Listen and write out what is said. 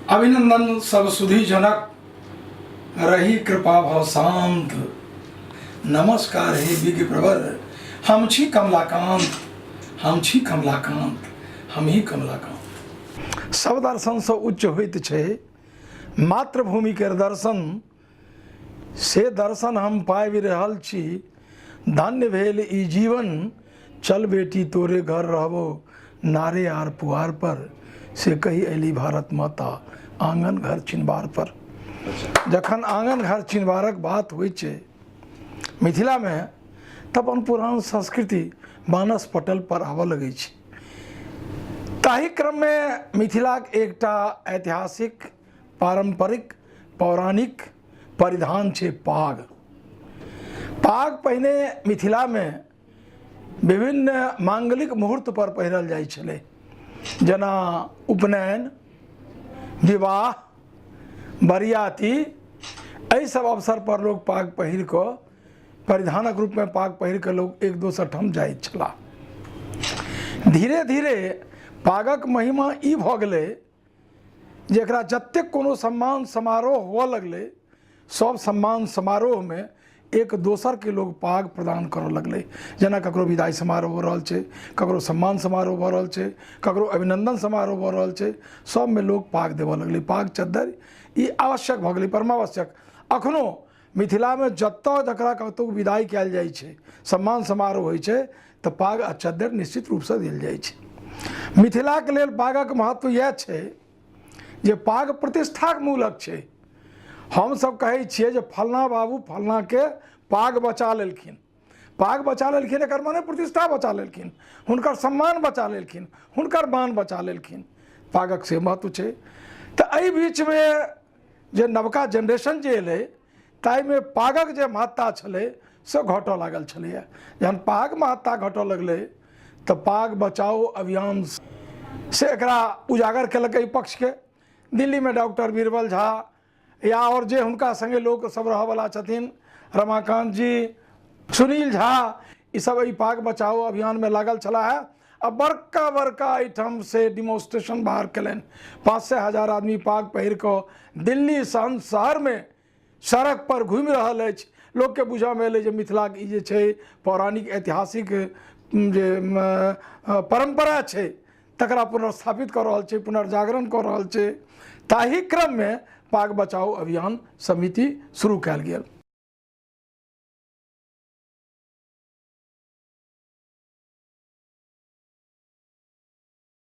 अभिनंदन सब सुधी जनक रही कृपा भव शांत। नमस्कार हे विज्ञ प्रवर, हम छी कमलाकांत, हम छी कमलाकांत, हम ही कमलाकांत। सब दर्शनसँ उच्च होइत छै मातृभूमिके दर्शन, से दर्शन हम पाबि रहल छी, धन्य भेल ई जीवन। चल बेटी तोरे घर रहबो नारे आर पुआर पर, से कहि अयली भारत माता आंगन घर चिनबार पर। जखन आंगन घर चिनबारक बात होइ छै मिथिलामे, तऽ अपन पुरान संस्कृति मानस पटल पर आबऽ लगै छै। ताहि क्रममे मिथिलाक एकटा ऐतिहासिक पारम्परिक पौराणिक परिधान छै पाग। पाग पहिने मिथिलामे विभिन्न मांगलिक मुहूर्त पर पहिरल जाइ छलै, जेना उपनयन, विवाह, बरियाती, एहि सब अवसर पर लोक पाग पहिर कऽ परिधानक रूपमे पाग पहिर कऽ लोक एक दोसर ठाम जाइत छलाह। धीरे धीरे पागक महिमा ई भऽ गेलै जे एकरा जतेक कोनो सम्मान समारोह हुअ लगलै, सब सम्मान समारोहमे एक दोसरके लोग पाग प्रदान करऽ लगलै। जेना ककरो विदाइ समारोह भऽ रहल छै, ककरो सम्मान समारोह भऽ रहल छै, ककरो अभिनन्दन समारोह भऽ रहल छै, सबमे लोग पाग देबऽ लगलै। पाग चद्दरि ई आवश्यक भऽ गेलै, परमावश्यक। अखनो मिथिलामे जतऽ जकरा कतहु विदाइ कयल जाइ छै, सम्मान समारोह होइ छै, तऽ पाग आ चद्दरि निश्चित रूपसँ देल जाइ छै। मिथिलाके लेल पागक महत्व इएह छै जे पाग प्रतिष्ठाक मूलक छै। हमसभ कहै छियै जे फलना बाबू फलनाके पाग बचा लेलखिन। पाग बचा लेलखिन एकर माने प्रतिष्ठा बचा लेलखिन, हुनकर सम्मान बचा लेलखिन, हुनकर मान बचा लेलखिन। पागक से महत्व छै। तऽ एहि बीचमे जे नवका जेनरेशन जे एलै, ताहिमे पागक जे महत्ता छलै से घटऽ लागल छलैए। जहन पाग महत्ता घटऽ लगलै तऽ पाग बचाओ अभियान से एकरा उजागर केलक एहि पक्षके। दिल्लीमे डॉक्टर बीरबल झा या आओर जे हुनका सङ्गे लोक सब रहऽवला छथिन, रमाकान्त जी, सुनील झा, ईसब एहि पाग बचाओ अभियानमे लागल छलाह हे आ बड़का बड़का एहिठाम से डिमोन्स्ट्रेशन बाहर केलनि। 500 हजार आदमी पाग पहिर कऽ दिल्ली सन शहरमे सड़क पर घुमि रहल अछि। लोकके बुझऽमे एलै जे मिथिलाके ई जे छै पौराणिक ऐतिहासिक जे परम्परा छै तकरा पुनर्स्थापित कऽ रहल छै, पुनर्जागरण कऽ रहल छै। ताहि क्रममे पाग बचाओ अभियान समिति शुरू कयल गेल।